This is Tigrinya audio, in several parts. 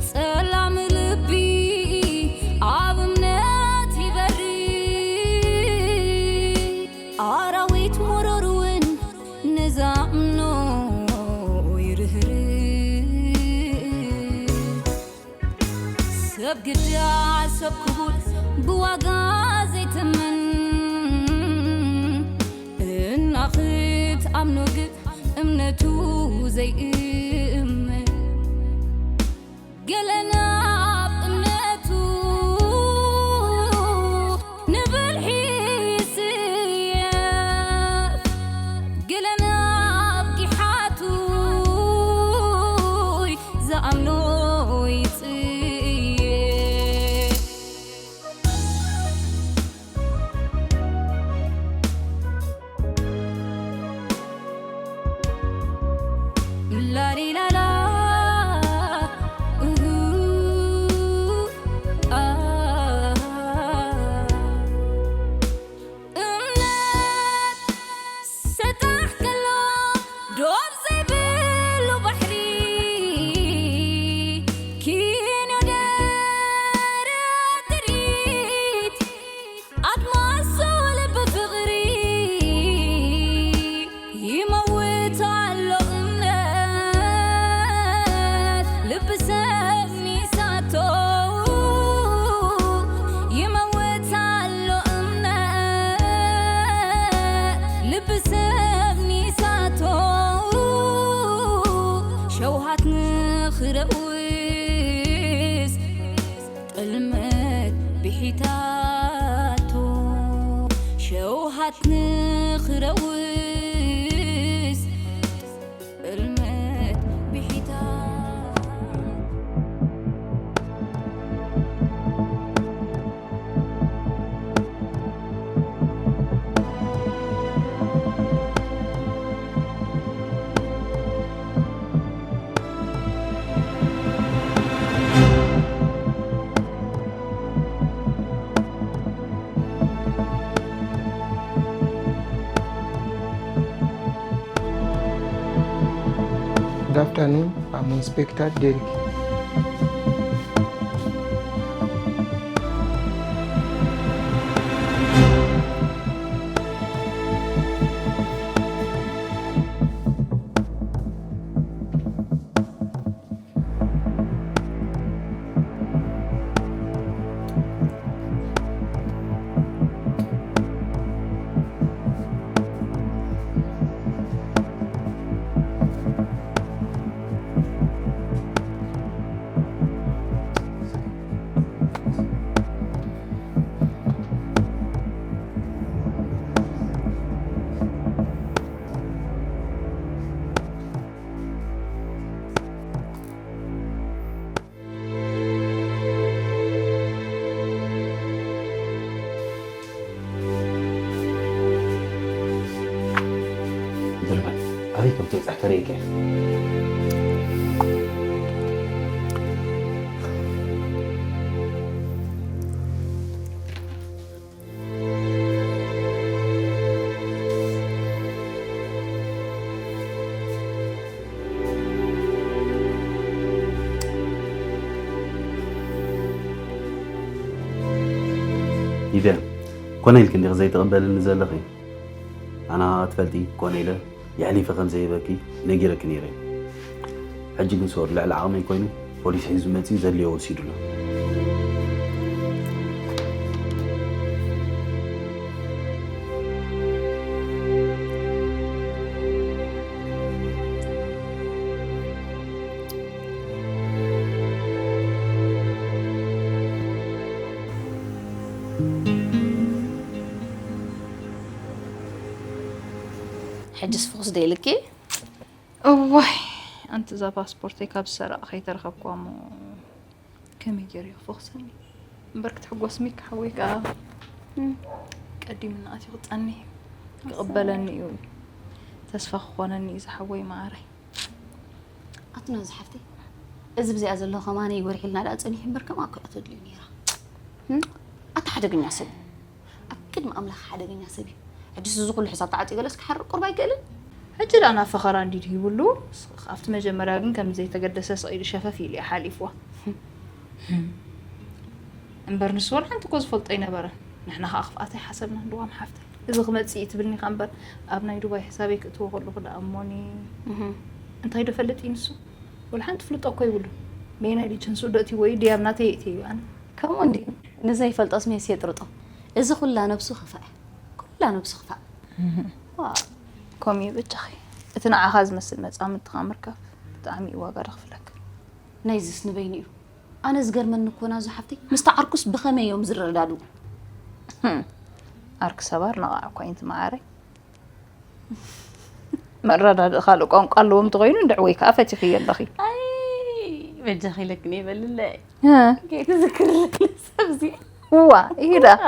ጸላም ልቢ ኣብ እምነት ይበሪ፣ ኣራዊት መረር እውን ንዛምኖ ይርህርህ። ሰብ ግዳ ሰብ ክቡር ብዋጋ ዘይትምን፣ እና ክትኣምኖ ግን እምነቱ ዘይእመን። ገለ ናብ እምነቱ ንብልሒ ይስየፍ፣ ገለ ናብ ጊሓቱ ዝኣምኖ ይጽየፍ። ላሊላላ፣ እሁ፣ ኣ። እምነት ሰጣሕ ከሎ ዶብ ዘይብሉ ባሕሪ፣ ኪኖ ደረት ጥሪት ኣድማስ ልቢ ፍቕሪ፣ ይመውት ኣሎ እምነት ልቢ ሰብ ሚሳቶ፣ ይመውት ኣሎ እምነት ልቢ ሰብ ሚሳቶ፣ ሸውሃት ንኽረውስ ጥልመት ብሒታቶ፣ ሸውሃት ንኽረውስ ጥልመት ብሒታቶ። Good afternoon, I'm Inspector Derek. ድርበ፣ ኣበይ ከም ትበጽሕ ተርእየኪ እየ። ሊድያ፣ ኮነ ኢልኪ እንዲኺ ዘይትቕበልኒ ዘለኺ? ኣነ ኸኣ ትፈልጢ፣ ኮነ ኢለ የሕሊፈ ከም ዘይህበኪ ነጊረኪ ነይረ። ሕጂ ግን ሶሪ፣ ልዕሊ ዓቕመይ ኮይኑ፣ ፖሊስ ሒዙ መጺኡ ዘድልዮ ወሲዱ ኣሎ። ሕጅስ ፍኹስ ዶ ኢልኪ? እዋይ፣ ኣንቲ እዛ ፓስፖርተይ ካብ ዝሰረቐ ከይተረኸብክዋ እሞ ከመይ ገይሩ እዩ ክፈኹሰኒ? እምበር ክትሕጎስ ሚካ ሓወይ ከኣ እም። ቀዲሙና ኣትዩ ክጸንሕ እዩ። ክቕበለኒ እዩ። ተስፋ ክኾነኒ እዩ ዝሓወይ መዓረይ። ኣቱና ዝሓፍተይ፣ እዚ ብዚኣ ዘሎ ከማነይ ወርሒ ኢልና ደኣ ጸኒሑ እምበር ከምኣ እኮ እያ ተድልዩ ነይራ። እም? ኣታ ሓደገኛ ሰብ እዩ። ኣብ ቅድሚ ኣምላኽ ሓደገኛ ሰብ እዩ። ሕጅስ እዚ ኩሉ ሕሳብ ተዓጽዩ ገለስ ክሓርቕ ቁርብ ኣይክእልን? ሕጂ ደኣ ናብ ፈኸራ እንዲድ ሂብሉ። ኣብቲ መጀመርያ ግን ከም ዘይተገደሰ ስቕ ኢሉ ሸፈፍ ኢሉ እዩ ሓሊፍዋ። እምበር ንሱ ወላ ሓንቲ እኮ ዝፈልጦ ኣይነበረን። ንሕና ከኣ ክፍኣት ኣይሓሰብናን፣ ልዋም ሓፍተይ። እዚ ክመጽእ እዩ ትብልኒ ኢኻ እምበር፣ ኣብ ናይ ዱባይ ሕሳበይ ክእትዎ ከለኹ ደኣ እሞኒ። እንታይ ዶ ፈልጥ እዩ ንሱ? ወላ ሓንቲ ፍልጦ እኮ ይብሉ። በየናይ ድዩ ቻንሱ ዶ እትይዎ እዩ ድያ ኣብ ናተይ እትይዎ ኣነ? ከምኡ እንድዩ። ንዘይፈልጦስ ሜስ የጥርጦ። እዚ ኩላ ነብሱ ክፋእ እያ። ኩላ ነብሱ ክፋእ። ዋ። ከምኡ እዩ በጃኺ። እቲ ንዓኻ ዝመስል መጻምድትኻ ምርካብ ብጣዕሚ እዩ ዋጋ ደኽፍለካ። ናይዝስ ንበይኑ እዩ። ኣነ ዝገርመኒ እኮ ናዙ ሓፍተይ፣ ምስቲ ዓርኩስ ብኸመይ እዮም ዝረዳድኡ? ህም፣ ዓርኪ ሰባር ነቓዕ እኳ ይንቲ መዓረይ። መረዳድኢ ካልእ ቋንቋ ኣለዎም እንተኾይኑ እንድዒ ወይ ከኣ ፈቲኽዮ ኣለኺ። ኣይ፣ በጃኺ ኢለክኒ ይበልለይ። እ። ከይትዝክርለይ ሰብዚ። እዋ፣ ይሂዳ። እዋ፣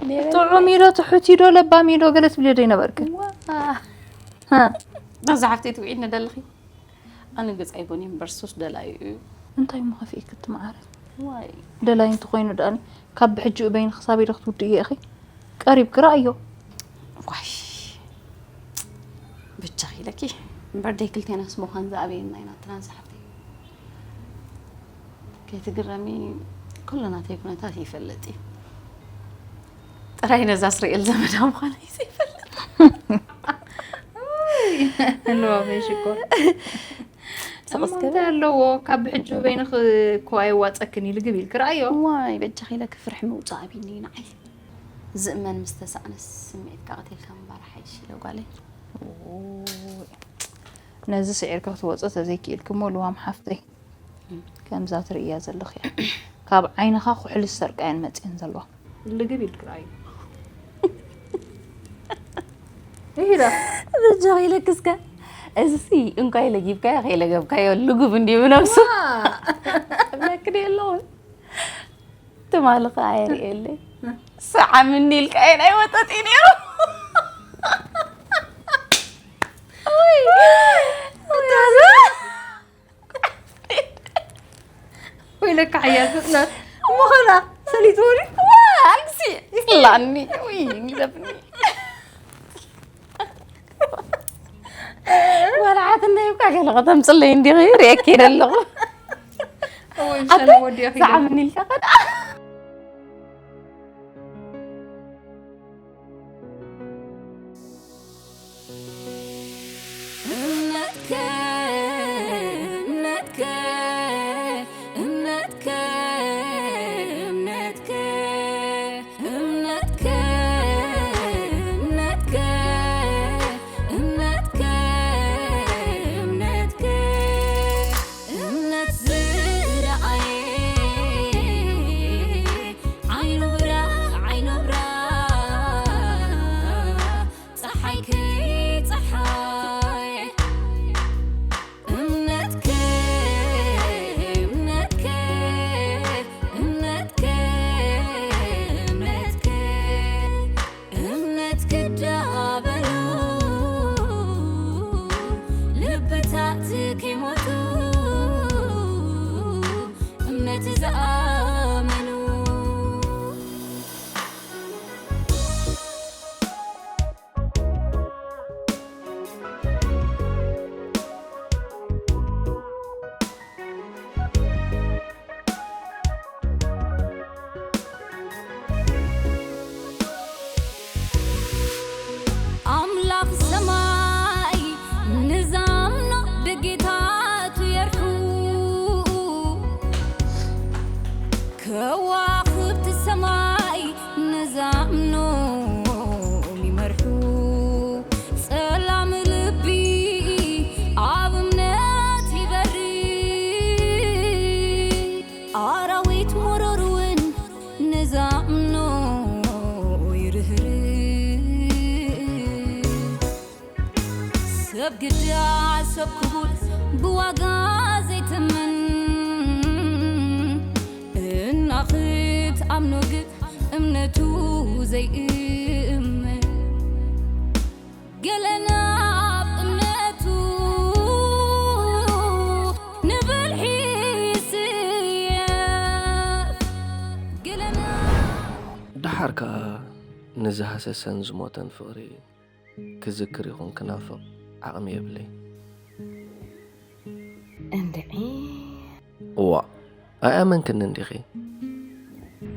ነይረ። ጥዑም ኢዶ፣ ትሑት ኢዶ፣ ለባም ኢዶ፣ ገለ ትብልዮ ዶ ይነበርክ? እዋ። እ። ናዙ ሓፍተይ ትውዒኒ ደለኺ? ኣነ ገጽ ኣይቦን እየ እምበር ሱስ ደላዩ እዩ። እንታይ እሞ ከፊእክ እቲ መዓረይ? ዋይ። ደላይ እንተኾይኑ ደኣኒ ካብ ብሕጂኡ በይንኺ ሳብ ኢለ ክትውድእዮ ኢኺ። ቀሪብኪ ረኣዮ። ዋይ። ብቻ ኢለኪ እምበር ደይ ክልቴናስ ምዃን ዝኣበየና ኢና ትራንስ ሓፍተይ። ከይትግረሚ ኩሉ ናተይ ኩነታት ይፈልጥ እዩ። ጥራይ ነዛ እስራኤል ዘመዳ ምዃነይ ዘይፈልጥ። እንዋፈይ ሽኮር። ስቕ እስከ እንታይ ኣለዎ? ካብ ብሕጂ በይንኺ እኮ ኣየዋፀክን እዩ ልግብ ኢልኪ ረኣዮ። ዋይ በጃኺ ኢለ ክፍርሒ ምውፃእ ኣቢኒ ንዓይ። ዝእመን ምስ ተሳእነስ ስምዒትካ ቀቲልካ ምንባር ሓይሽ ኢለ ጓለይ። ኦይ፣ ነዚ ስዒርኪ ክትወፂ ተዘይክኢልኪ እሞ ልዋም ሓፍተይ። ከምዛ ትርእያ ዘለኺ እያ። ካብ ዓይንኻ ኩሕሊ ዝሰርቃ እየን መፅየን ዘለዋ። ልግብ ኢልኪ ረኣዩ። ይሂዳ። በጃኺ ኢለኪ እስከ። እዚሲ እንኳይ ለጊብካዮ ከይለገብካዮ ልጉብ እንድዩ ብነብሱ። ዋ! እብለኪ ድየ ኣለኹ? ትማሊ ኸዓ የርእየለይ። ሰዓምኒ ኢልካ እየ ናይ ወጠጥ እዩ ነይሩ። ወይለካ ሓያል ፍጥነት። እሞ ኸላ ሰሊጥዎ ድዩ? ዋ፣ ኣልግሲ ይፍላኒ። ውይ፣ ይለብኒ። ዋላ ሓትነይ እኳ ገለ ከተምፅለይ እንዲኺ ርእየኪ ኢለ ኣለኹ። እወ፣ ኣደ፣ ሸለ ወዲእኺ ኢለ። ሰዓምኒ ኢልካ ኸዳ። እምነትከ፣ እምነትከ፣ እምነትከ፣ እምነትከ፣ እምነትከ፣ እምነትከ፣ እምነትከ፣ እምነትከ፣ እምነት ዝረኣየ ዓይኑ ብራ፣ ዓይኑ ብራ፣ ፀሓይ ከይፀሓየ እምነትከ፣ እምነትከ፣ እምነትከ፣ እምነትከ፣ እምነት ክዳበሉ ልብታት ከይሞቱ እምነት ዝኣመኑ ኣምላኽ ሰማይ ንዛምኖ ደጌታቱ የርሑ፣ ከዋኽብቲ ሰማይ ንዛምኖም ይመርሑ፣ ጸላም ልቢ ኣብ እምነት ይበሪ፣ ኣራዊት መሮር እውን ንዛምኖ ይርህርህ። ሰብ ግዳ ሰብ ክቡር ብዋጋ ዘይትምን፣ እና ክትኣምኖ ግን እምነቱ ዘይእመን። ገለ ናብ እምነቱ ንብልሒ ይስየፍ፣ ገለ ናብ ደሓር ከኣ ንዝሃሰሰን ዝሞተን ፍቕሪ ክዝክር ይኹን ክናፍቕ ዓቕሚ የብለይ። እንድዒ እዋ ኣይኣመንክን እንዲኺ።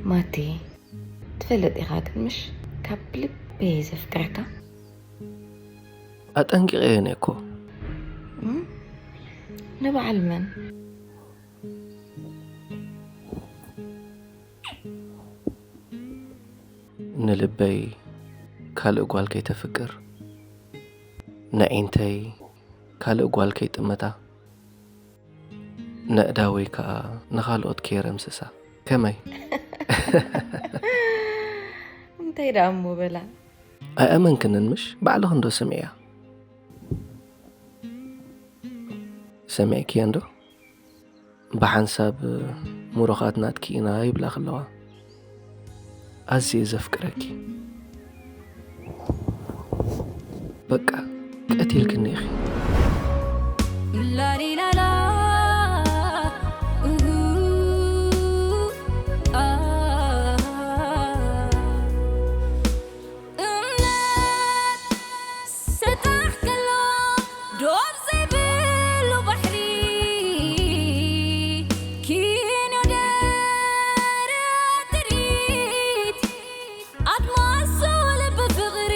ማቲ፣ ትፈልጥ ኢኻ ግን ምሽ ካብ ልበይ ዘፍቅረካ። ኣጠንቂቐ እየ እኮ። ንበዓል መን? ንልበይ ካልእ ጓል ከይተፍቅር፣ ንዒንተይ ካልእ ጓል ከይጥምታ፣ ነእዳወይ ከኣ ንኻልኦት ከየረምስሳ። ከመይ? እንታይ ደኣ እሞ በላ። ኣይኣመንክንን ምሽ? ባዕልኽንዶ ስምዕያ? ሰሚዕክየንዶ? ብሓንሳብ ምሩኻት ናትኪ ኢና ይብላ ከለዋ ኣዝየ ዘፍቅረኪ። በቃ ቀቲልክኒ ኢኺ። ላሊላላ እምነት ስጣሕ ከሎ ዶብ ዘይብሉ ባሕሪ ኪኖ ደረት ትርኢት ኣድማሱ ልቢ ፍቕሪ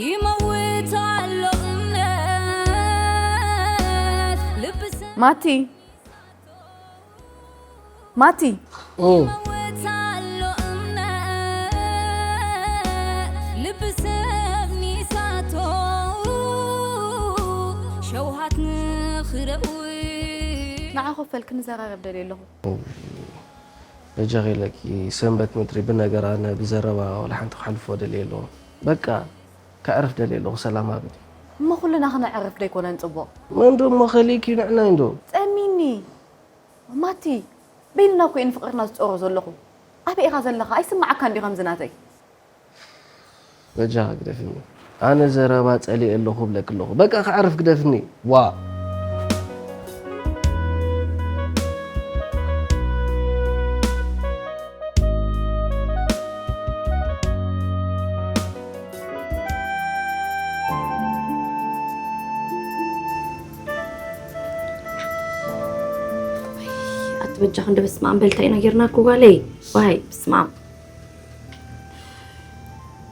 ይመውት ኣሎ እምነት ልቢ ሰብ ማቲ ማቲ ይመውት ኣሎ እምነት ልቢ ሰብ ኒሳቶ ሸውሃት ንኽረዊ ንዓ ኮፍ በል ክንዘራረብ ደልየ ኣለኹ። በጃኺ ኢለኪ ሰንበት ምድሪ ብነገር ኣነ ብዘረባ ዋላ ሓንቲ ክሓልፎ ደልየ ኣለኹ። በቃ ከዕርፍ ደልየ ኣለኹ። ሰላም ሃብኒ። እሞ ኩልና ክነዕርፍ ደይኮነን ጽቡቕ? መን ደሞ ከሊእኪ ንዕናይ እንዶ? ጸሚኒ ማቲ በይንና እኮ እየ ንፍቕርና ዝጾሮ ዘለኹ። ኣበይ ኢኻ ዘለኻ? ኣይስምዓካን ድዩ ከምዚ ናተይ? በጃኺ ግደፍኒ። ኣነ ዘረባ ጸሊኤ ኣለኹ እብለኪ ኣለኹ። በቃ ከዕርፍ ግደፍኒ። ዋ ኣቲ በጃኹ እንደ በስመ ኣብ በል እንታይ ኢና ጌርናኩ ጓለይ? ዋይ በስመ ኣብ።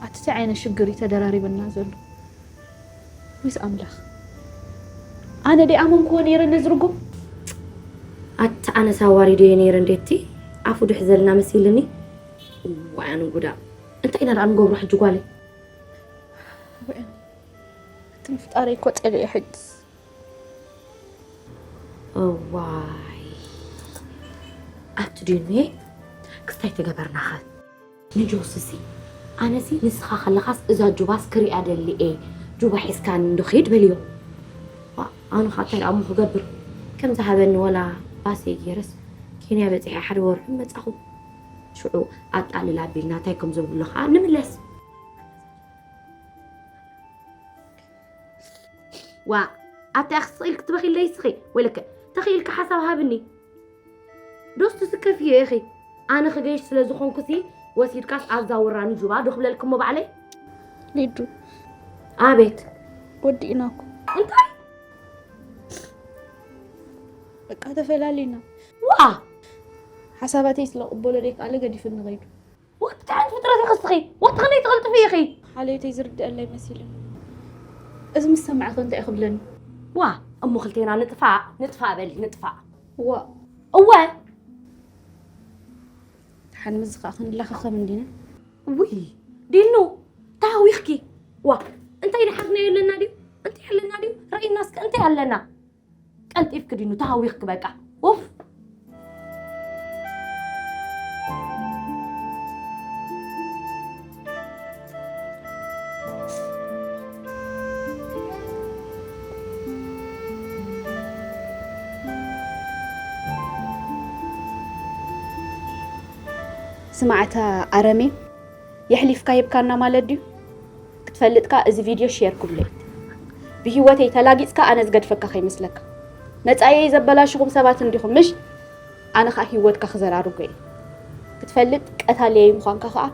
ኣቲ እንታይ ዓይነት ሽግር እዩ ተደራሪበና ዘሎ? ምስ ኣምላኽ ኣነ ደይ ኣመንክዎ ነይረ ነዚ ርጉም። ኣቲ ኣነስ ኣዋሪደዮ ነይረ እንዴቲ ኣፉ ድሕዘልና መሲልኒ። ዋይ ኣነ ጉዳ። እንታይ ኢና ደኣ ንገብሮ ሕጂ ጓለይ? እቲ ምፍጣረይ እኮ ጸሊኤ ሕጅስ። እዋይ ኣቲ ዲኑየ ክስታይ ተገበርናኸ ንጆስሲ ኣነሲ ንስኻ ከለኻስ እዛ ጁባስ ክሪኣ ደሊ እየ ጁባ ሒዝካኒ እንዶ ኺድ በልዮ ዋ ኣነ ኸዓ እንታይ ደኣ እሞ ክገብር ከም ዝሃበኒ ወላ ባሰይ ገይረስ ኬንያ በፂሐ ሓደ ወርሑ መፃኹ ሽዑ ኣጣልል ኣቢልና እንታይ ከም ዘብሎ ኸዓ ንምለስ ዋ ኣታ ኢኺ ስቕ ኢልኪ ትበኺለይ ስኺ ወይለከ ተኺኢልኪ ሓሳብ ሃብኒ ዶስ ትስከፍዮ ኢኺ ኣነ ክገይሽ ስለ ዝኾንኩሲ ወሲድካስ ኣብዛ ውራኒ ጁባ ዶ ክብለልኪ እሞ ባዕለይ ሊዱ ኣቤት ወዲእናኩ እንታይ በቃ ተፈላሊና ዋ ሓሳባተይ ስለ ቅበሎ ደይከኣለ ገዲፍኒ ኸይዱ ወትዓን ፍጥረት ኢኺ ስኺ ወትኸነይ ትቕልጥፊ ኢኺ ሓልዮተይ ዝርድአለይ መሲሉ እዚ ምስ ሰማዕኸ እንታይ እዩ ክብለኒ ዋ እሞ ክልቴና ንጥፋእ ንጥፋእ በሊ ንጥፋእ ዋ እወ ሓን ምዚ ከዓ ክንላኸኸም እንዲና ውይ ዲኑ ተሃዊኽኪ ዋ እንታይ ንሓዝናዮ ኣለና ድዩ እንታይ ኣለና ድዩ ርእይና እስከ እንታይ ኣለና ቀልጢፍኪ ዲኑ ተሃዊኽኪ በቃ ኡፍ ስማዕታ ኣረሜ የሕሊፍካ ሂብካና ማለት ድዩ ክትፈልጥካ እዚ ቪድዮ ሼር ክብሎ ብህይወተይ ተላጊጽካ ኣነ ዝገድፈካ ከይመስለካ መጻኢየይ ዘበላሽኹም ሰባት እንዲኹም ምሽ ኣነ ኸኣ ህይወትካ ክዘራርጎ እየ ክትፈልጥ ቀታልየይ ምዃንካ ኸኣ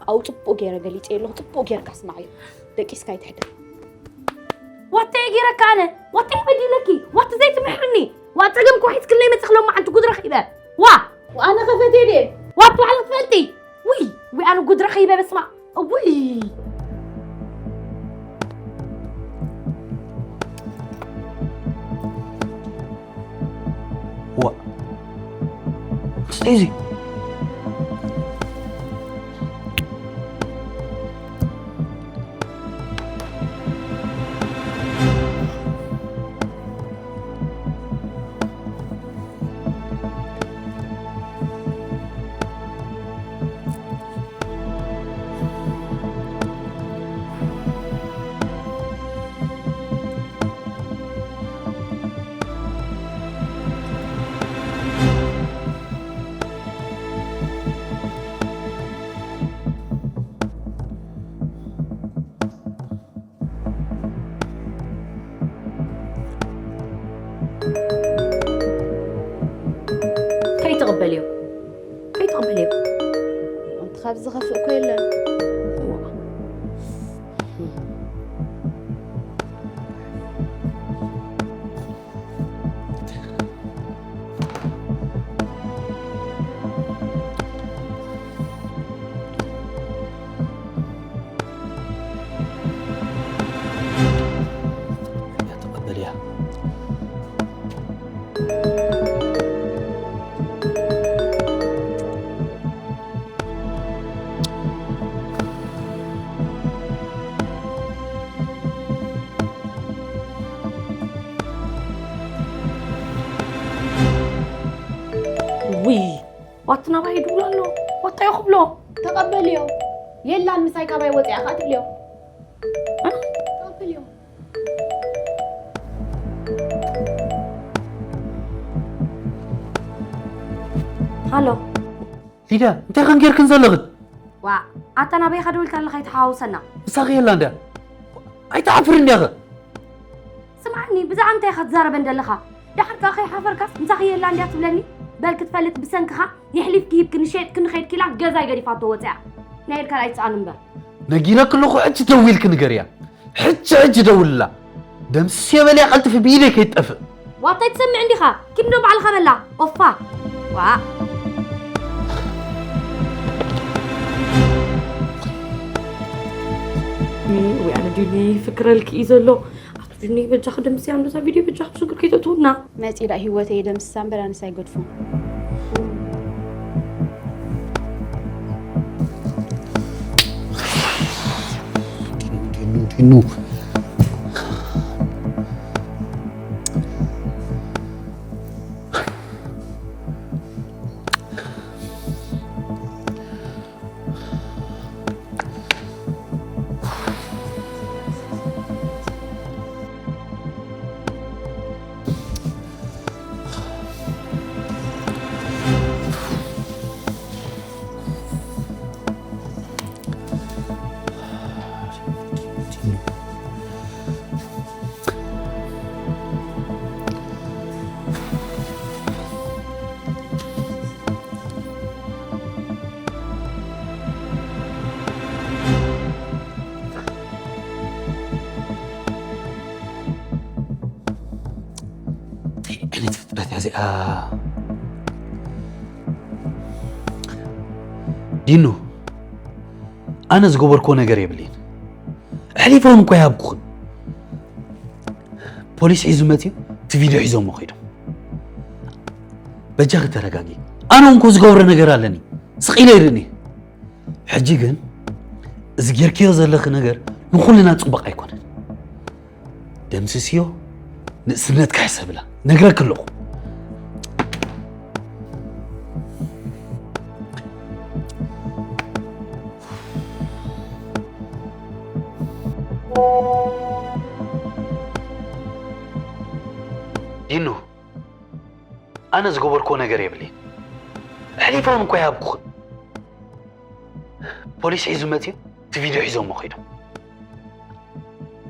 ኣብኡ ጽቡቕ ገይረ ገሊጸ ኣለኹ ጽቡቕ ጌርካ ስማዓዮ ደቂስካ ይትሕደር ኣታይ ገይረካ ኣነ? ዋታይ በዲለኪ? ዋት ዘይትምሕርኒ? ዋ ጸገም እኮ ሒዝክለይ መጽእ ክሎም መዓልቲ ጉድ ረኺበ። ዋ! ኣነ ከፈት እየ ድየ? ዋ ባዕላ ትፈልጢ። ውይ! ውይ ኣነ ጉድ ረኺበ በስማ። ውይ! ዋ! እዚ ከይትቕበልዮ። ከይትቕበልዮ። ኣንቲ ካብ ዝኸፍእ እኮ የለን። እያ ተቐበልያ። ውይ፣ ዋቲ ናባይ ይድውል ኣሎ። ዋታ ይኽብሎ። ተቐበልዮ። የላን ምሳይ ካባይ ወፂኣ ኸዓ ትብልዮ። እ? ተቐበልዮ። ሃሎ። ሊዳ፣ እንታይ ከም ጌርክን ዘለኽን? ዋእ፣ ኣታ ናበይ ኢኻ ደዊልካ ኣለኻ? ኣይትሓዋውሰና። ምሳኺ የላ እንድያ። ኣይትሓፍርን እንዲያኸ? ስምዓኒ፣ ብዛዕባ እንታይ ኢኻ ትዛረበን ዘለኻ? ደሓር ከኣ ከይሓፈርካስ ምሳኺ የላ እንድያ ትብለኒ? በል ክትፈልጥ ብሰንክኻ የሕሊፍኪ ሂብክኒ ሸይጥክኒ ኸይድኪ ኢላ ገዛይ ገዲፋቶ ወፂኣ። ናይ ኢድካ ኣይትስኣን እምበር። ነጊረኪ ኣለኹ፣ ሕጂ ደዊልኪ ንገርያ። ሕጂ ሕጂ ደውልላ። ደምስስዮ በልያ ቀልጥፊ ብኢደይ ከይትጠፍእ። ዋታይ ትሰምዕ እንዲኻ? ኪድ እንዶ ባዕልኻ በላ። ኦፋ። ዋእ። ወይ ኣነ ዲኒ ይፍክረልኪ እዩ ዘሎ። ኣቶ ዲኒ በጃኺ ደምስያ እንዶ እዛ ቪድዮ በጃኺ ብስንኩል ከይተእትውና። መፂእ ዳእ ህይወተይ የደምስሳ እምበር ኣነስ ኣይገድፎን። ዲኑ፣ ዲኑ፣ ዲኑ። እንታይ ዓይነት ፍጥረት እያ እዚኣ? ዲኑ፣ ኣነ ዝገበርክዎ ነገር የብለይን። ኣሕሊፎም እኮ ይሃብኩኽን። ፖሊስ ሒዙ መፅዩ፣ እቲ ቪድዮ ሒዞሞ ከይዶም። በጃኺ ተረጋጊ። ኣነ እውን እኮ ዝገብሮ ነገር ኣለኒ። ስቕ ኢለ ይርእኒ። ሕጂ ግን እዚ ጌርክዮ ዘለኺ ነገር ንኹልና ፅቡቕ ኣይኮነን። ደምስስዮ፣ ንእስነትካ ሕሰብላ። ነግረኪ ኣለኹ። ዲኑ፣ ኣነ ዝገበርክዎ ነገር የብለይን። ኣሕሊፎም እኮ ይሃብኩኽን። ፖሊስ ሒዙ መፅዩ፣ እቲ ቪድዮ ሒዞሞ ከይዶም።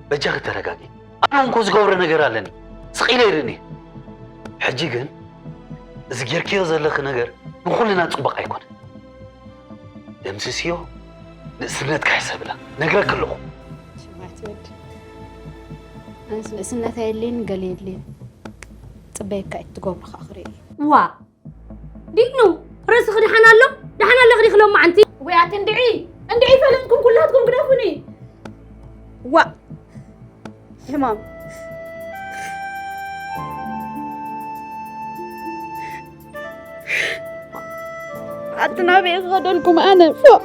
በጃኺ ተረጋጊ። ኣነ እውን እኮ ዝገብሮ ነገር ኣለኒ። ስቕ ኢለ ይርእኒ። ሕጂ ግን እዚ ጌርክዮ ዘለኺ ነገር ንኹልና ፅቡቕ ኣይኮነን። ደምስስዮ፣ ንእስነትካ ሕሰብላ። ነግረኪ ኣለኹ። ሽማት ወዲ። ንእስነት ኣየድልየኒ፣ ገለ የድልየኒ። ጽበየካ እዩ፣ ትገብሮ ከኣ ክርኢ። ዋ! ዲኑ፣ ርእስኺ ደሓን ኣሎ? ደሓን ኣለኺ ዲኺ ሎማዓንቲ? ወይ ኣቲ እንድዒ፣ እንድዒ ፈለጥኩም ኩላትኩም ግደፉኒ። ዋ! ሕማም። ኣቲ ናበይ ክኸደልኩም ኣነ? ፎእ!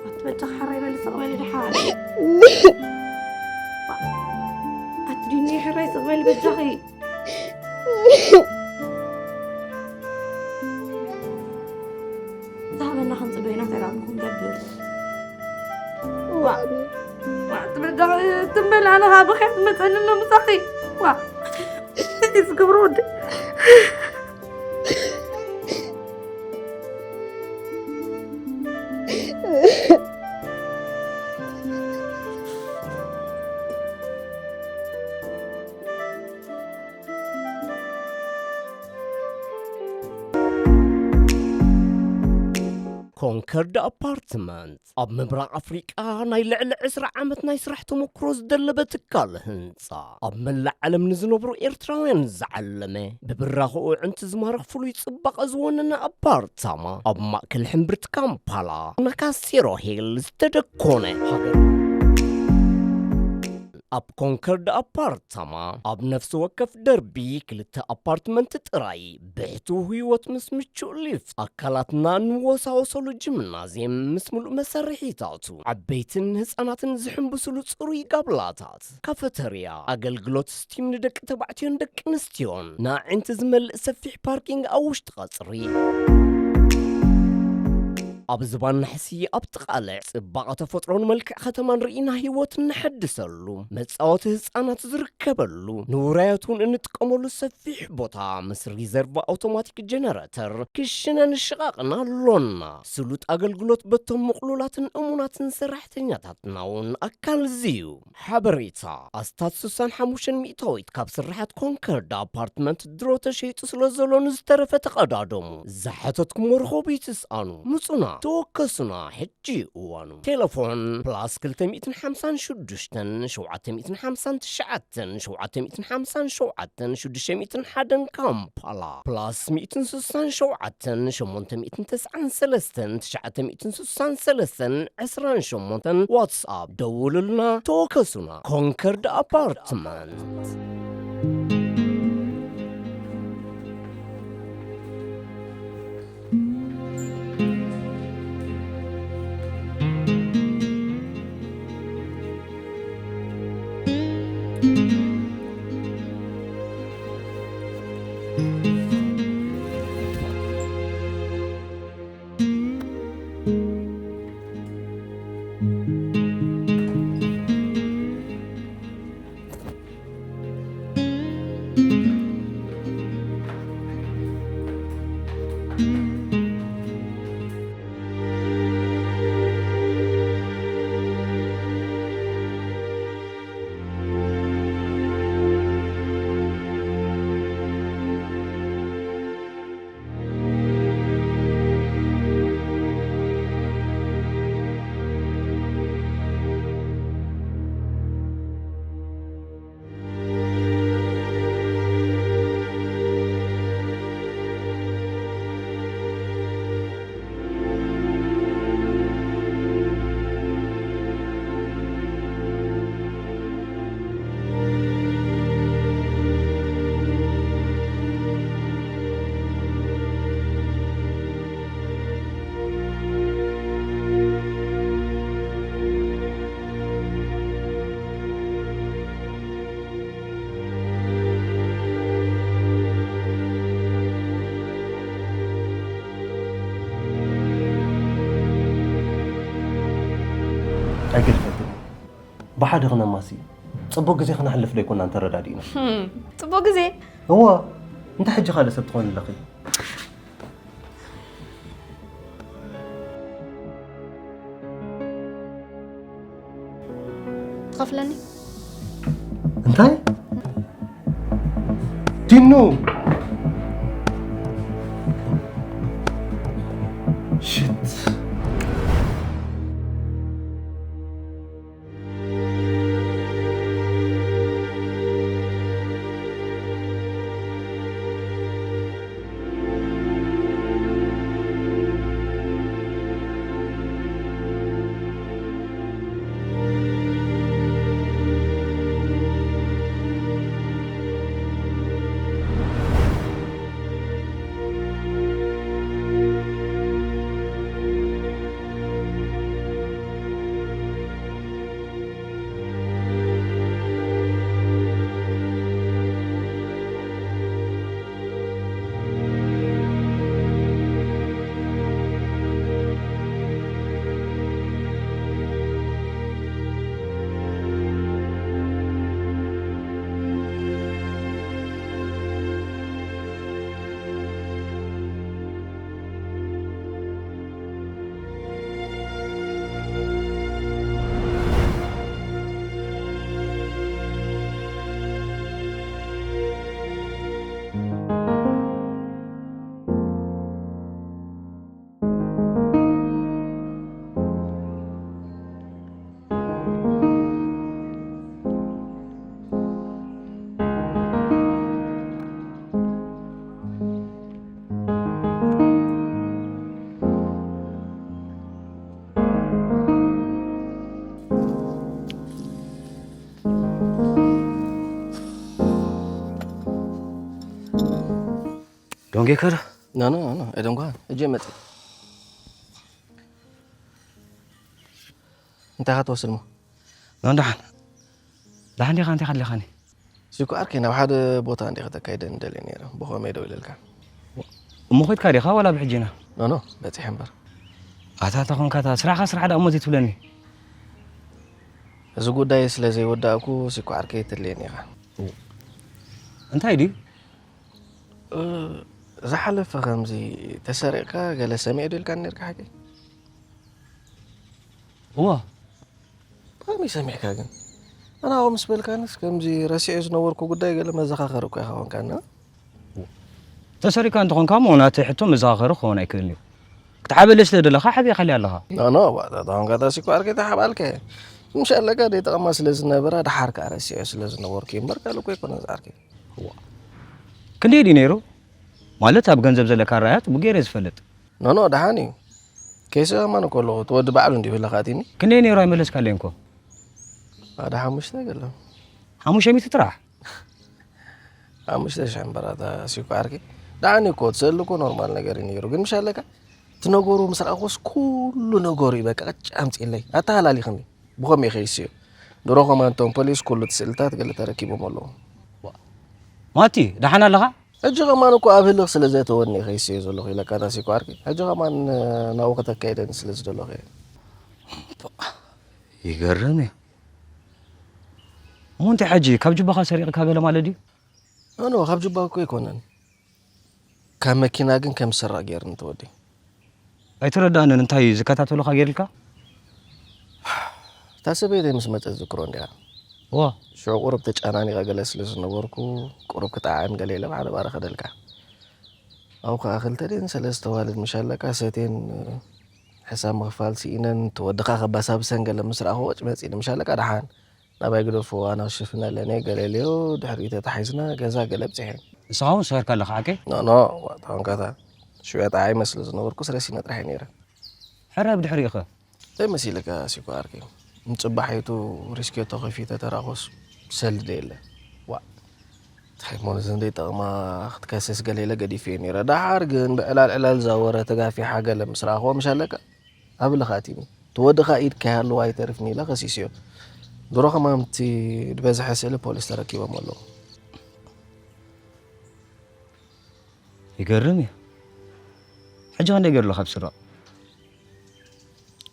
ኣቲ በጃኺ ሕራይ በሊ፣ ስቕ በሊ ደሓን። ኣቲ ዲኒ፣ ሕራይ ስቕ በሊ በጃኺ። ዝሃበና ክንጽበዮ ኢና፣ እንታይ ደኣ ክንገብር? ዋ፣ ዋ፣ ትበል ዳ-፣ ትም በል፣ ኣነ ኻብ ብኽያት መጸኒ ኣሎ ምሳኺ። ዋ፣ እንታይ ዝገብሮ ወዲ? ኮንከርድ ኣፓርትመንት ኣብ ምብራቕ ኣፍሪቃ ናይ ልዕሊ ዕስራ ዓመት ናይ ስራሕ ተመክሮ ዝደለበ ትካል ህንጻ፣ ኣብ መላእ ዓለም ንዝነብሩ ኤርትራውያን ዝዓለመ፣ ብብራኸኡ ኣዕንቲ ዝማርኽ ፍሉይ ጽባቐ ዝወነነ ኣፓርታማ፣ ኣብ ማእከል ሕምብርቲ ካምፓላ፣ ናካሴሮ ሂል ዝተደኮነ ሃገር። ኣብ ኮንከርድ ኣፓርታማ፣ ኣብ ነፍሲ ወከፍ ደርቢ ክልተ ኣፓርትመንት ጥራይ፣ ብሕቱው ህይወት ምስ ምቹእ ሊፍት፣ ኣካላትና እንወሳወሰሉ ጂምናዝየም ምስ ምሉእ መሳርሒታቱ፣ ዓበይትን ህጻናትን ዝሕንብስሉ ጽሩይ ጋብላታት፣ ካፈተርያ፣ ኣገልግሎት ስቲም ንደቂ ተባዕትዮን ደቂ ኣንስትዮን፣ ንኣዒንቲ ዝመልእ ሰፊሕ ፓርኪንግ ኣብ ውሽጢ ቀጽሪ። ኣብ ዝባን ናሕሲ ኣብ ጥቓ ልዕ ጽባቐ ተፈጥሮን መልክዕ ከተማን ርኢና ህይወት እነሐድሰሉ፣ መጻወቲ ህጻናት ዝርከበሉ፣ ንውራያት እውን እንጥቀመሉ ሰፊሕ ቦታ ምስ ሪዘርቭ ኣውቶማቲክ ጀነረተር ክሽነን ሽቓቕን ኣሎና። ስሉጥ ኣገልግሎት በቶም ምቕሉላትን እሙናትን ሰራሕተኛታትና እውን ኣካል እዚ እዩ። ሓበሬታ፣ ኣስታት ስሳን ሓሙሽተን ሚእታዊት ካብ ስርሓት ኮንከርድ ኣፓርትመንት ድሮ ተሸይጡ ስለ ዘሎ ንዝተረፈ ተቐዳደሙ። ዝሓተትኩሞ ርኸቡ ይትስኣኑ። ምጹና፣ ተወከሱና፣ ሕጂ እዋኑ። ቴሌፎን ፕላስ ክልተ ሚእትን ሓምሳን ሽዱሽተን ሸውዓተ ሚእትን ሓምሳን ትሽዓተን ሸውዓተ ሚእትን ሓምሳን ሸውዓተን ሽዱሽተ ሚእትን ሓደን ካምፓላ፣ ፕላስ ሚእትን ስሳን ሸውዓተን ሸሞንተ ሚእትን ተስዓን ሰለስተን ትሽዓተ ሚእትን ስሳን ሰለስተን ዕስራን ሸሞንተን ዋትስኣፕ ደውሉልና፣ ተወከሱና። ኮንከርድ ኣፓርትመንት። ኣይገድፈትን። ብሓደ ክነማሲ፣ ጽቡቕ ግዜ ክነሕልፍ ዶ ኣይኮናን ተረዳዲእና? ህም፣ ጽቡቕ ግዜ? እዋ፣ እንታይ ሕጂ ካልእ ሰብ ትኾኒ ኣለኺ? ትኸፍለኒ? እንታይ? ዲኑ! ሽት። ዶንጌ ከዶ? ኖ፣ ኖ፣ ኖ፣ I don't go. እጄ መጽእ። እንታይ ኢኻ ትወስድ እሞ? ኖ፣ ደሓን። ደሓን ዲኻ? እንታይ ከድሊኻኒ? ሲኮ ዓርከይ፣ ናብ ሓደ ቦታ እንዲኻ ተካይደኒ ደልየ ነይረ። ብኸመይ ደው ኢለልካ? እሞ ኸድካ ዲኻ ዋላ ብሕጂ ኢና? ኖ፣ ኖ፣ በጺሐ እምበር። ኣታ ተኾንካ፣ እታ ስራሕኻ ስራሕ ደኣ እሞ ዘይትብለኒ? እዚ ጉዳይ ስለ ዘይወዳእኩ፣ ሲኮ ዓርከይ፣ ትድልየኒ ኢኻ። እንታይ ድዩ? እ፣ ዝሓለፈ ከምዚ ተሰሪቕካ ገለ ሰሚዐ ዶ ኢልካኒ ነርካ ሓቂ? እዋ። ብኸመይ ሰሚዕካ ግን? ኣነ ኣብኡ ምስ በልካንስ ከምዚ ረሲዐ ዝነበርኩ ጉዳይ ገለ መዘኻኸሪ እኮ ኢኻ ኮንካና። ተሰሪቕካ እንተኾንካ እሞ ናተይ ሕቶ መዘኻኸሪ ክኸውን ኣይክእልን እዩ። ክትሓበለይ ስለ ደለኻ ሓቢእካለይ ኣለኻ። ኖ፣ ኖ፣ ዋጣ ተኾንካ ታሲኮ ዓርከይ ተሓባልከ። ምሽ ኣለካ ደይ ጠቕማ ስለ ዝነበራ ደሓር ከኣ ረሲዐ ስለ ዝነበርኩ እዩ እምበር ካልእ እኮ ኣይኮነን ዝዓርከይ። እዋ። ክንደይ ድዩ ነይሩ? ማለት ኣብ ገንዘብ ዘለካ ኣረኣእያ ጽቡቕ ገይረ ዝፈልጥ። ኖ፣ ኖ፣ ደሓን እዩ። ከይሰማን እኮ ኣለኹ፣ እቲ ወዲ ባዕሉ እንዲሁ ኢልካ ኣቲኒ። ክንደይ ነይሩ ኣይመለስካለይን እኮ። ሓደ ሓሙሽተ ገለ። ሓሙሽተ ሚእቲ ጥራሕ? ሓሙሽተ ሽሕ እምበራታ ሲኮ ዓርከይ። ደሓን እዩ እኮ፣ ትሰእሉ እኮ ኖርማል ነገር እዩ ነይሩ። ግን ምሽ ኣለካ፣ እቲ ነገሩ ምስ ረኣኹስ ኩሉ ነገሩ እዩ በቃ ቅጭ ኣምጺእለይ። ኣተሃላሊኽኒ። ብኸመይ ከይስዮ? ድሮ ከማን እቶም ፖሊስ ኩሉ እቲ ስእልታት ገለ ተረኪቦም ኣለዉ። ማቲ፣ ደሓን ኣለኻ? ሕጂ ከማን እኮ ኣብ ህልኽ ስለ ዘእተወኒ እየ ከይስዮ ዘለኹ ኢለካ ታሲኮ ዓርከይ። ሕጂ ከማን ናብኡ ከተካይደኒ ስለ ዝደለኹ እየ። ይገርም እዩ። እሞ እንታይ ሕጂ ካብ ጁባኻ ሰሪቕካ ገለ ማለት ድዩ? ኖ፣ ኖ፣ ካብ ጁባ እኮ ኣይኮነን። ካብ መኪና ግን ከም ዝሰረቐ ገይሩኒ እቲ ወዲ። ኣይተረዳእንን፣ እንታይ ዝከታተሉኻ ገይሩልካ? እታ ሰበይተይ ምስ መጸት ዝክሮ እንዲያ። እዋ። ሽዑ ቁሩብ ተጨናኒቐ ገለ ስለ ዝነበርኩ፣ ቁሩብ ክጠዓዕም ገለ ኢለ ብሓደ ባረ ከደልካ። ኣብኡ ከኣ ክልተ ድየን ሰለስተ ኣዋልድ ምሽ ኣለካ ሰትየን ሕሳብ ምኽፋል ስኢነን፣ እቲ ወድኻ ከባሳብሰን ገለ ምስ ረኣኹ ወጭ መጺእኒ ምሽ ኣለካ ደሓን። ናባይ ግደፎ፣ ኣነ ክሽፍን ኣለኒ፣ ገለልዮ ድሕሪኡ ተታሒዝና ገዛ ገለ ኣብጺሐ። ንስኻ እውን ሰኸርካ ኣለኻ ሓቀይ? ኖ፣ ኖ፣ ዋጣ ኾንካታ። ሽዑ ጠዓይመ ስለ ዝነበርኩ ስረሲነ ጥራሕ እየ ነይረ። ሕራይ ብድሕሪኡ ኸ? እንታይ መሲልካ ሲኮ ዓርከይ? ንጽባሒቱ ሪስኬቶ ከፊተ ተራኾስ ሰልዲ የለ። ዋ፣ እንታይ እሞ ነዘን ዘይጠቕማ ክትከስስ ገለ ኢለ ገዲፈዮ ነይረ። ደሓር ግን ብዕላል ዕላል ዛወረ ተጋፊሓ ገለ ምስ ረኣኽዎ ምሽ ኣለካ። ኣብ ኢልኻ ኣትዩኒ። እቲ ወድኻ ኢድ ከይሃለዎ ኣይተርፍን ኢለ ከሲሰዮ። ድሮ ከማን እቲ ዝበዝሐ ስእሊ ፖሊስ ተረኪቦም ኣለዉ። ይገርም እዩ። ሕጂ ክንደይ ገይሩ ኣሎ ካብ ዝስረቕ?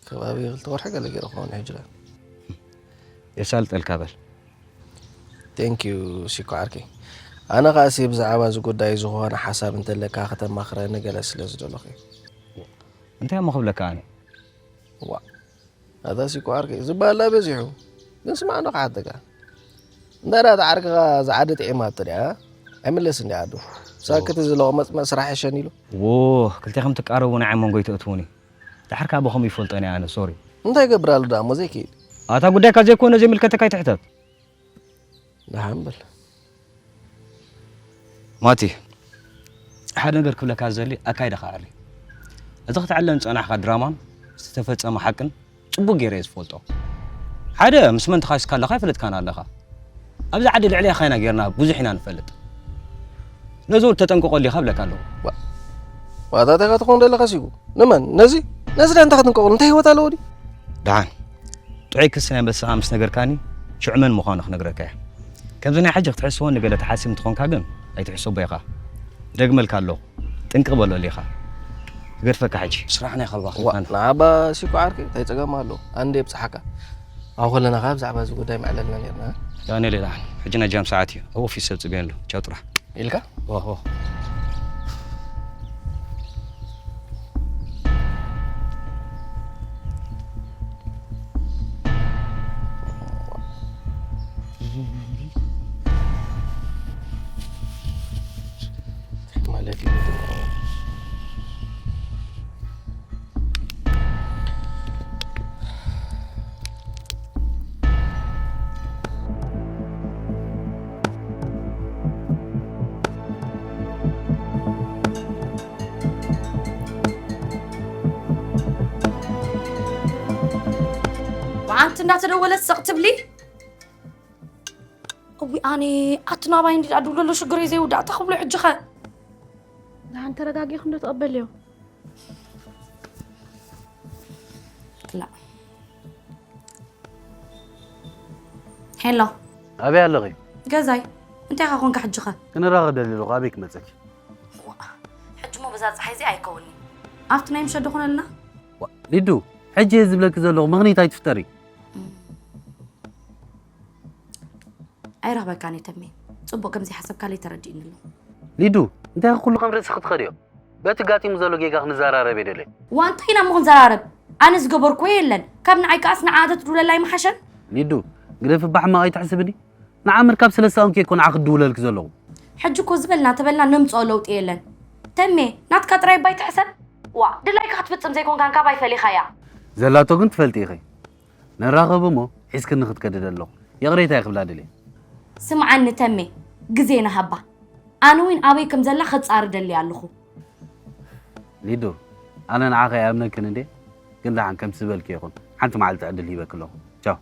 ከባቢ ክልተ ወርሒ ገለ ገይሩ ክኸውን ሕጂ ላ። የሳልጠልካ በል። Thank you ሲኮ ዓርከይ። ኣነ ኸኣሲ ብዛዕባ እዚ ጉዳይ ዝኾነ ሓሳብ እንተለካ ከተማኽረኒ ገለ ስለ ዝደለኹ እዩ። እንታይ እሞ ክብለካ ኣነ? ዋ፣ ኣታ ሲኮ ዓርከይ፣ ዝበሃል በዚሑ። ግን ስማዕ እንዶ ክሓተካ። እንዳ ዳ ዓርክኻ ዝዓዲ ጥዒማቶ ድያ? ኣይምለስን ድያ ዓዱ? ሳክት እዚ ለቑመጽመጽ ስራሕ ይሸን ኢሉ። ዎ፣ ክልቴኹም ትቃረቡ ንዓይ መንጎይ ተእትዉኒ። ድሓር ከኣ ብኸምኡ ይፈልጦን እየ ኣነ፣ ሶሪ። እንታይ ይገብር ኣሎ ደኣ እሞ ዘይክእል? ኣታ ጉዳይካ ዘይኮነ ዘይምልከተካ ኣይትሕተት። ደሓን በል። ማቲ፣ ሓደ ነገር ክብለካ ዝደሊ ኣካይዳኻ ኣዕሪ። እዚ ክትዕለም ዝጸናሕካ ድራማን ዝተፈጸመ ሓቅን ጽቡቕ ገይረ እየ ዝፈልጦ። ሓደ፣ ምስ መን ተኻሲስካ ኣለኻ ኣይፈለጥካን ኣለኻ። ኣብዚ ዓዲ ልዕሊኻ ኢና ጌርና ብዙሕ ኢና ንፈልጥ። ነዚ እውን ተጠንቀቐሉ ኢኻ እብለካ ኣለኹ። ዋ-፣ ዋታ እንታይ ኢኻ ትኸውን ዘለኻ ሲጉ? ንመን? ነዚ? ነዚ ዳ እንታይ ክትንቀቐሉ? እንታይ ህይወት ኣለዎ ድዩ? ደሓን። ጥዑይ ክሲ ናይ መስኣ ምስ ነገርካኒ፣ ሽዑ መን ምዃኑ ክነግረካ እየ። ከምዚ ናይ ሕጂ ክትሕስወኒ ገለ ትሓስብ እንተኾንካ ግን ኣይትሕሰቦ ኢኻ። ደግመልካ ኣለኹ። ጥንቅቕ በለሉ ኢኻ። ክገድፈካ ሕጂ። ስራሕ ናይ ኸልባ ዋ፣ ኸልባን። ንዓባ ሲኮ ዓርከይ፣ እንታይ ጸገም ኣለዎ? ኣንደ የብጽሓካ። ኣብ ኸለና ኸኣ ብዛዕባ እዚ ጉዳይ ምዕለልና ኔርና። ዳንኤል፣ ደሓን። ሕጂ ናይ ጃም ሰዓት እዩ። ኣብ ኦፊስ ሰብ ጽበየሉ። ቻው ጥራሕ። ኢልካ? ኦሆ። ማለት እዩ። ብዓንቲ እናተደወለት ሰቕ ትብሊ? እዊ ኣነ ኣቲ ናባይ እንዲ ኣዱ ለሎ ሽግረይ ዘይውዳእ ተኽብሎ ሕጂ ኸ? ደሓን ተረጋጊኹ እንዶ ተቐበልዮ። ላ ሄሎ፣ ኣበይ ኣለኺ? ገዛይ እንታይ ኢኻ ኮንካ ሕጂ ኸ? ክንራኸብ ደልየ ኣለኹ። ኣበይ ክመፀኪ? ሕጂ ሞ በዛ ፀሓይ እዚ ኣይከውንኒ። ኣብቲ ናይ ምሸት ዶ ኾነልና? ዋ፣ ሊዱ፣ ሕጂ እየ ዝብለኪ ዘለኹ፣ ምኽንያት ኣይትፍጠሪ። ኣይረኽበካን እየ ተሜ። ፅቡቕ ከምዘይሓሰብካለይ ተረዲእኒ ኣሎ። ሊዱ፣ እንታይ ኩሉ ከም ርእሲ ክትኸድዮ? በቲ ጋጢሙ ዘሎ ጌጋ ክንዘራረብ እየ ደልየ። ዋ እንታይ ኢና እሞ ክንዘራረብ? ኣነ ዝገበርኩዎ የለን። ካብ ንዓይ ከኣስ ንዓ ተትድውለላ ኣይምሓሸን? ሊዱ፣ ግደፊ፣ ብሕማቕ ኣይትሕስብኒ። ንዓ ምርካብ ስለ ዝሰኣንኩ እየ እኮ ንዓ ክድውለልኪ ዘለኹ። ሕጂ እኮ ዝበልና ተበልና ነምፅኦ ለውጢ የለን። ተሜ ናትካ ጥራይ እባ ኣይትሕሰብ። ዋ ድላይካ ክትፍፅም ዘይኮንካን ካባይ ፈሊኻያ። ዘላቶ ግን ትፈልጢ ኢኺ። ንራኸብ እሞ ሒዝክኒ ክትከዲ ደለኹ። ይቕሬታ እየ ክብላ ደልየ። ስምዓኒ ተሜ፣ ግዜ ንሃባ። ኣነ እውን ኣበይ ከም ዘላ ክፃር ደሊ ኣለኹ። ሊዱ፣ ኣነ ንዓኺ ኣይኣምነክን እንዴ? ግን ደሓን ከምቲ ዝበልኪ ይኹን። ሓንቲ መዓልቲ ዕድል ሂበኪ ኣለኹ። ቻው።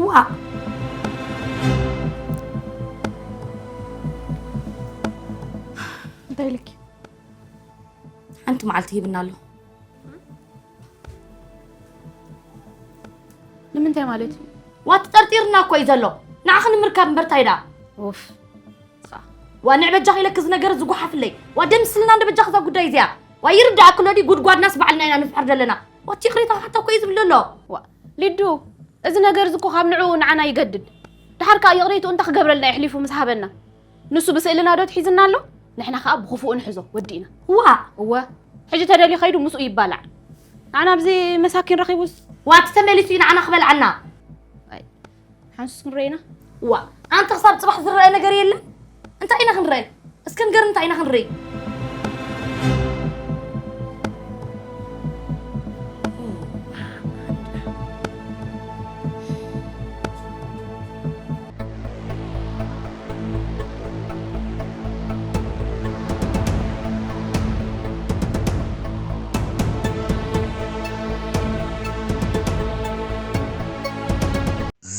ዋ እንታይ ኢልኪ? ሓንቲ መዓልቲ ሂብና ኣሎ። ንምንታይ ማለት እዩ? ዋ ተጠርጢርና እኮ እዩ ዘሎ። ንዓኺ ንምርካብ እምበር ታይ ደኣ? ኡፍ ዋ ንዕ በጃኺ ኢለኪ እዚ ነገር ዝጓሓፍለይ። ዋ ደምስልና እንደ በጃኺ እዛ ጉዳይ እዚኣ። ዋ ይርዳእኪ ኣሎ ድዩ? ጉድጓድናስ ባዕልና ኢና ንፍሕር ዘለና። ዋ እቲ ይቕሬታ ሓታ እኮ እዩ ዝብል ዘሎ። ዋ ሊዱ፣ እዚ ነገር እዚ እኮ ካብ ንዕኡ ንዓና ይገድድ። ድሓር ከኣ ይቕሬትኡ እንታይ ክገብረልና የሕሊፉ ምስ ሃበና? ንሱ ብስእልና ዶ ትሒዝና ኣሎ? ንሕና ከኣ ብኽፉኡ ንሕዞ ወዲእና። ዋ እወ፣ ሕጂ ተደልዩ ከይዱ ምስኡ ይባላዕ። ንዓና ኣብዚ መሳኪን ረኺቡስ። ዋ እቲ ተመሊሱ እዩ ንዓና ክበልዓና። ሓንሱስ ክንረኢና። ዋ ኣንተ ክሳብ ፅባሕ ዝረአ ነገር የለን። እንታይ ኢና ክንረአ? እስከ ንገር እንታይ ኢና ክንርኢ?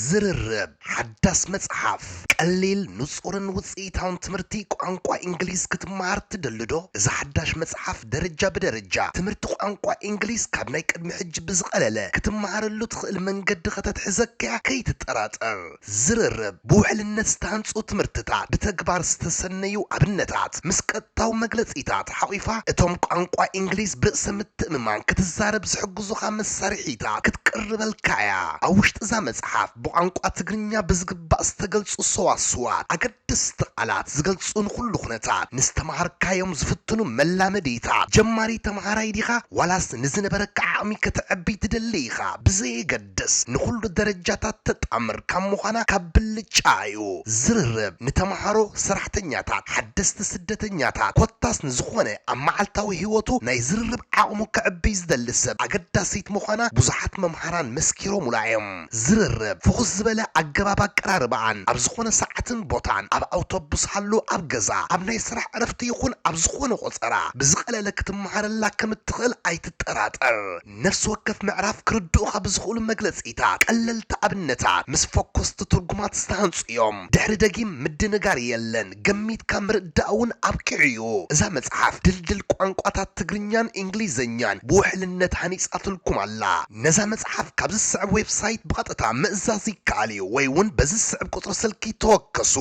ዝርርብ ሓዳስ መጽሓፍ ቀሊል፣ ንጹርን ውጽኢታውን ትምህርቲ ቋንቋ እንግሊዝ ክትመሃር ትደሊ ዶ? እዛ ሓዳሽ መጽሓፍ ደረጃ ብደረጃ ትምህርቲ ቋንቋ እንግሊዝ ካብ ናይ ቅድሚ ሕጂ ብዝቐለለ ክትመሃረሉ ትኽእል መንገዲ ከተትሕዘካ እያ፣ ከይትጠራጠር። ዝርርብ ብውሕልነት ዝተሃንጹ ትምህርትታት፣ ብተግባር ዝተሰነዩ ኣብነታት፣ ምስ ቀጥታዊ መግለጺታት ሓቑፋ፣ እቶም ቋንቋ እንግሊዝ ብርእሰ ምትእምማን ክትዛረብ ዝሕግዙኻ መሳርሒታት ክትቅርበልካ እያ። ኣብ ውሽጢ እዛ መጽሓፍ ብቋንቋ ትግርኛ ብዝግባእ ዝተገልጹ ሰዋስዋት፣ ኣገደስቲ ቃላት ዝገልጹ ንኹሉ ኩነታት፣ ንዝተምሃርካዮም ዝፍትኑ መላመዲታት፣ ጀማሪ ተምሃራይ ዲኻ ዋላስ ንዝነበረካ ዓቕሚ ከተዕቢ ትደሊ ኢኻ ብዘየገድስ፣ ንኹሉ ደረጃታት ተጣምር ካብ ምዃና ካብ ብልጫ እዩ። ዝርርብ ንተምሃሮ፣ ሰራሕተኛታት፣ ሓደስቲ ስደተኛታት፣ ኮታስ ንዝኾነ ኣብ መዓልታዊ ህይወቱ ናይ ዝርርብ ዓቕሙ ከዕብይ ዝደሊ ሰብ ኣገዳሲት ምዃና ብዙሓት መምሃራን መስኪሮሙላ እዮም። ዝርርብ ፍኹስ ዝበለ ኣገባብ ኣቀራርባኣን ኣብ ዝኾነ ሰዓትን ቦታን፣ ኣብ ኣውቶቡስ ሃሉ፣ ኣብ ገዛ፣ ኣብ ናይ ስራሕ ዕረፍቲ ይኹን ኣብ ዝኾነ ቆጸራ ብዝቐለለ ክትመሃረላ ከም እትኽእል ኣይትጠራጠር። ነፍሲ ወከፍ ምዕራፍ ክርድኡኻ ብዝኽእሉ መግለጺታት፣ ቀለልቲ ኣብነታት፣ ምስ ፈኮስቲ ትርጉማት ዝተሃንጹ እዮም። ድሕሪ ደጊም ምድንጋር የለን፣ ገሚትካ ምርዳእ እውን ኣብቂዑ እዩ። እዛ መጽሓፍ ድልድል ቋንቋታት ትግርኛን እንግሊዝኛን ብውሕልነት ሃኒጻትልኩም ኣላ። ነዛ መጽሓፍ ካብ ዝስዕብ ዌብሳይት ብቐጥታ ምእዛዝ ይከኣል እዩ፣ ወይ እውን በዚ ዝስዕብ ቁጽሪ ስልኪ ተወከሱ።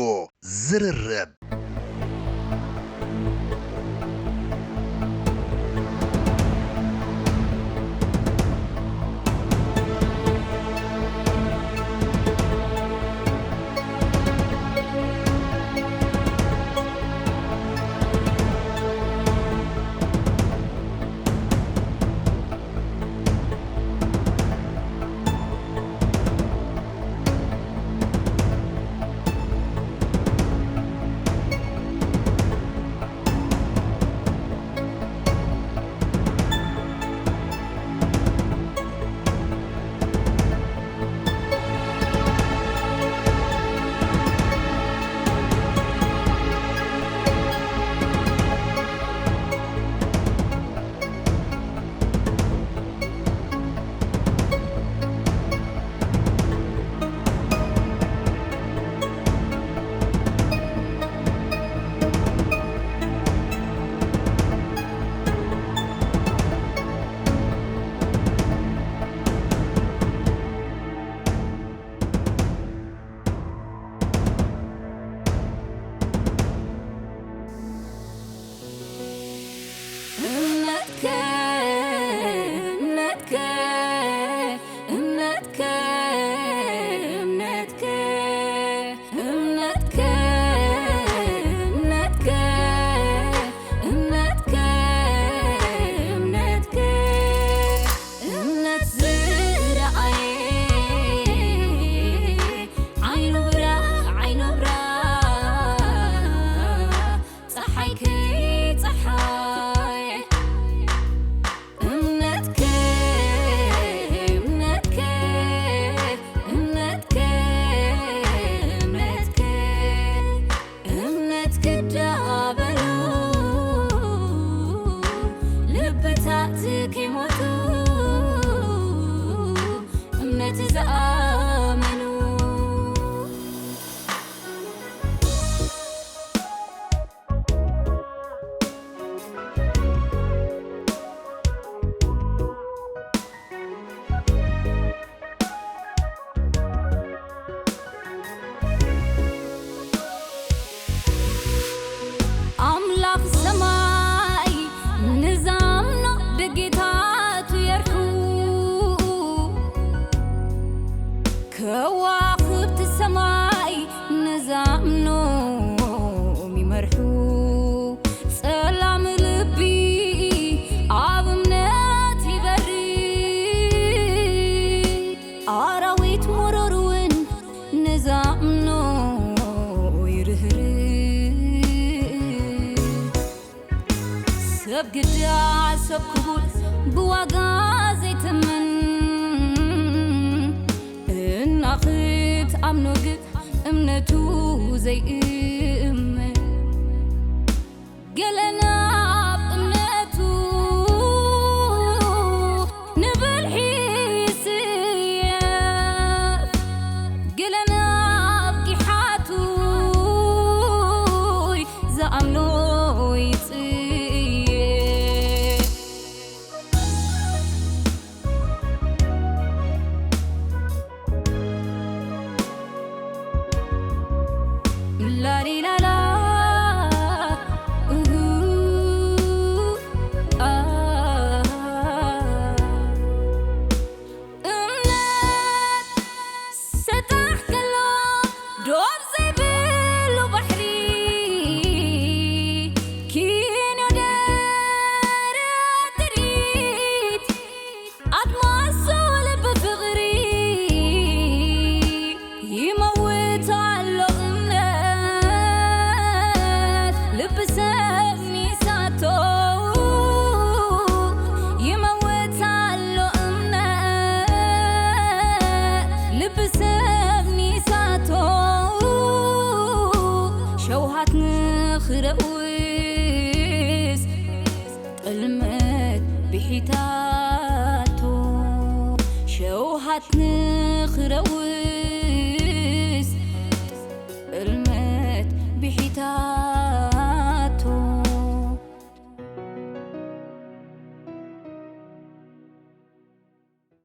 ዝርርብ። መርሑ ጸላም ልቢ ኣብ እምነት ይበሪ። ኣራዊት መረር እውን ንዛምኖ ይርህርህ። ሰብ ግዳ ሰብ ክቡር ብዋጋ ዘይትምን፣ እና ክትኣምኖ ግን እምነቱ ዘይእመን። ገለ ናብ እምነቱ ንብልሒ ይስየፍ፣ ገለ ናብ ጊሓቱ ዝኣምኖ ይጽየፍ። ላሊላላ፣ እሁ፣ ኣ። እምነት ሰጣሕ ከሎ ዶብ ዘይብሉ ባሕሪ፣ ኪኖ ደረት ትርኢት ኣድማሱ ልቢ ፍቕሪ ይመውት ኣሎ እምነት ልቢ ሰብ ሚሳቶ። ይመውት ኣሎ እምነት ልቢ ሰብ ሚሳቶ። ሸውሃት ንኽረውስ ጥልመት ብሒታቶ። ሸውሃት ንኽረውስ